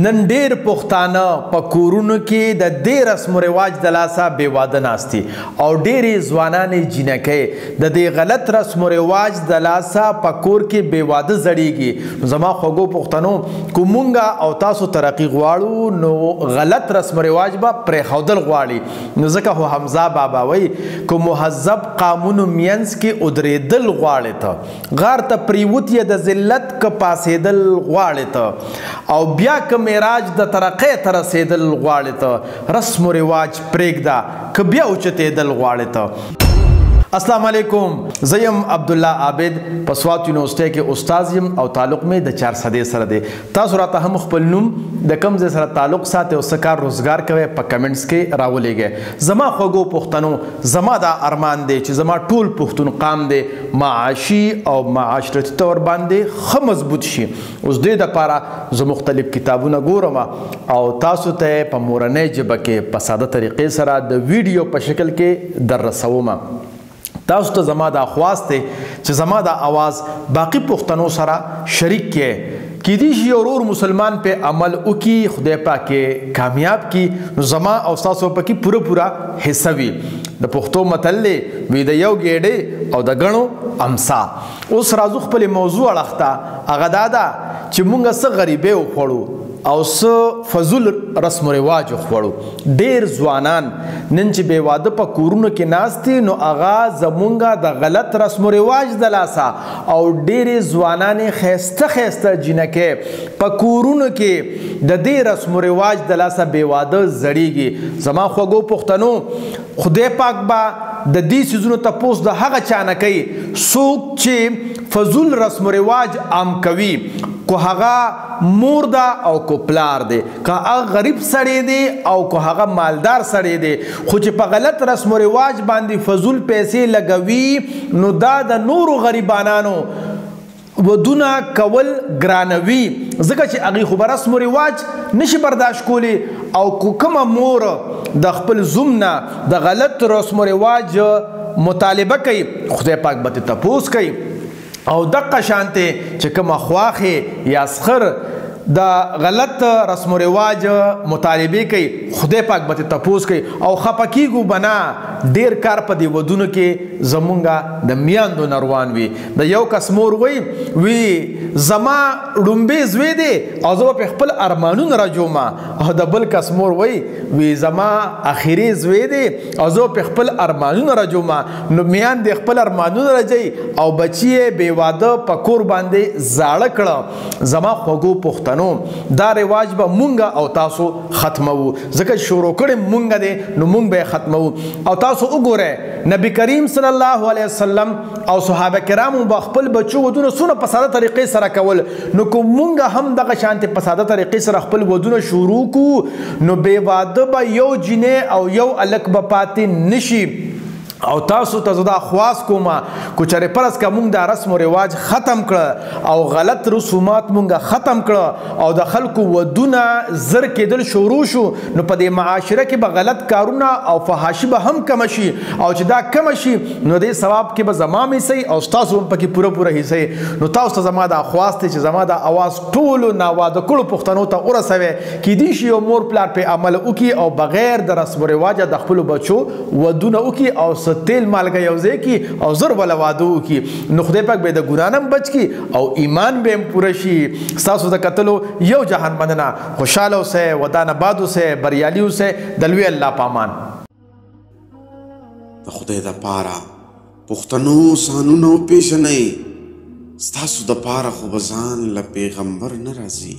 نن ډیر پښتانه په کورونو کې د دې رسم و رواج د لاسه بې واده ناست دي او ډېرې ځوانانې جینکۍ د دې غلط رسم و رواج د لاسه په کور کې بې واده زړیږي. نو زما خوږو پښتنو، که مونږ او تاسو ترقي غواړو نو غلط رسم و رواج به پرېښودل غواړي. نو ځکه خو حمزه بابا وایي که مهذب قامونو مینځ کې ودرېدل غواړې ته غار ته پرېوت یې د ذلت که پاسېدل غواړې ته او بیا که معراج د ترقۍ ته رسېدل غواړې ته رسم و رواج پرېږده که بیا اوچتېدل غواړې ته. السلام علیکم، زه یم عبدالله عابد، په سوات یونیورسټۍ کې استاد یم او تعلق مې د چارسدې سره دی. تاسو راته هم خپل نوم، د کوم ځای سره تعلق ساتئ او څه کار روزګار کوئ په کمنټس کې راولېږئ. زما خوږو پښتنو، زما دا ارمان دی چې زما ټول پښتون قام دی معاشي او معاشرتي طور باندې ښه مضبوط شي. اوس دې دپاره زه مختلف کتابونه ګورم او تاسو ته په مورنۍ ژبه کې په ساده طریقې سره د ویډیو په شکل کې در رسوم. تاسو ته زما دا خواست دی چې زما دا اواز باقي پښتنو سره شریک کړئ. کیدی شي یو ورور مسلمان په عمل وکړي، خدای پاک یې کامیاب کړي، نو زما او ستاسو پکې پوره پوره حصه وي. د پښتو متل دی وي د یو ګیډې او د ګڼو امسا. اوس راځو خپلې موضوع اړخ ته. هغه دا ده چې مونږ څه غریبۍ وخوړو او څه فضول رسم و رواج وخوړو. ډیر ځوانان نن چې بې واده په کورونو کې ناست دي نو هغه زمونږ د غلط رسم و رواج د لاسه، او ډېرې ځوانانې ښایسته ښایسته جینکۍ په کورونو کې د دې رسم و رواج د لاسه بې واده زړیږي. زما خوږو پښتنو، خدای پاک به د دې څیزونو تپوس د هغه چا نه کوي څوک چې فضول رسم و رواج عام کوي، کو هغه مور ده او کو پلار دی، که هغه غریب سړی دی او که هغه مالدار سړی دی، خو چې په غلط رسم و رواج باندې فضول پیسې لګوي نو دا د نورو غریبانانو ودونه کول ګرانوي، ځکه چې هغوی خو به رسم و رواج نشي برداشت کولی. او کو کومه مور د خپل زوم نه د غلط رسم و رواج مطالبه کوي، خدای پاک به ترې تپوس کوي. او دقه شانته چې کومه خواښې یا سخر د غلط رسم و رواج مطالبه کوي، خدای پاک به ترې تپوس کوي. او خفه کېږو به نه. ډېر کار په دې ودونو کې زمونږ د میندو نه روان وي. د یو کس مور وایي وي زما ړومبی زوی دی او زه به پرې خپل ارمانونه راجوم، او د بل کس مور وایي وي زما اخري زوی دی او زه به پرې خپل ارمانونه راجوم. نو میندې خپل ارمانونه راجوي او بچي یې بې واده په کور باندې زاړه کړه. زما خوږو پښتنو، دا رواج به مونږ او تاسو ختموو، ځکه چې شروع کړی مونږ دی نو مونږ به یې ختموو. او تاسو وګورئ، نبی کریم صلی الله علیه وسلم او صحابه کرامو به خپل بچو ودونه څونه په ساده طریقې سره کول. نو که مونږ هم دغه شانتې په ساده طریقې سره خپل ودونه شروع کړو نو بې واده به یو جینۍ او یو هلک به پاتې نشي. او تاسو ته زه دا خواست کوم که چېرې فرض که مونږ دا رسم و رواج ختم کړه او غلط رسومات مونږ ختم کړه او د خلکو ودونه زر کېدل شروع شو، نو په دې معاشره کې به غلط کارونه او فحاشي به هم کمه شي. او چې دا کمه شي نو دې ثواب کې به زما هم حصه او ستاسو هم پکې پوره پوره حصه. نو تاسو ته زما دا خواست دی چې زما دا اواز ټولو ناواده کړو پښتنو ته ورسوئ. کیدی شي یو مور پلار پرې عمل وکړي او بغیر د رسم و رواجه د خپلو بچو ودونه وکړي او تیل مالګه یو ځای کړي او زر وله واده وکړي، نو خدای پاک به د ګناه نه هم بچ کړي او ایمان به هم پوره شي. ستاسو د کتلو یو جهان مننه. خوشحاله اوسئ، ودان آباد اوسئ، بریالي اوسئ. د لوی الله په امان. د خدای دپاره پښتنو ځانونه وپېژنئ، ستاسو دپاره خو به ځان له پیغمبر نه راځي.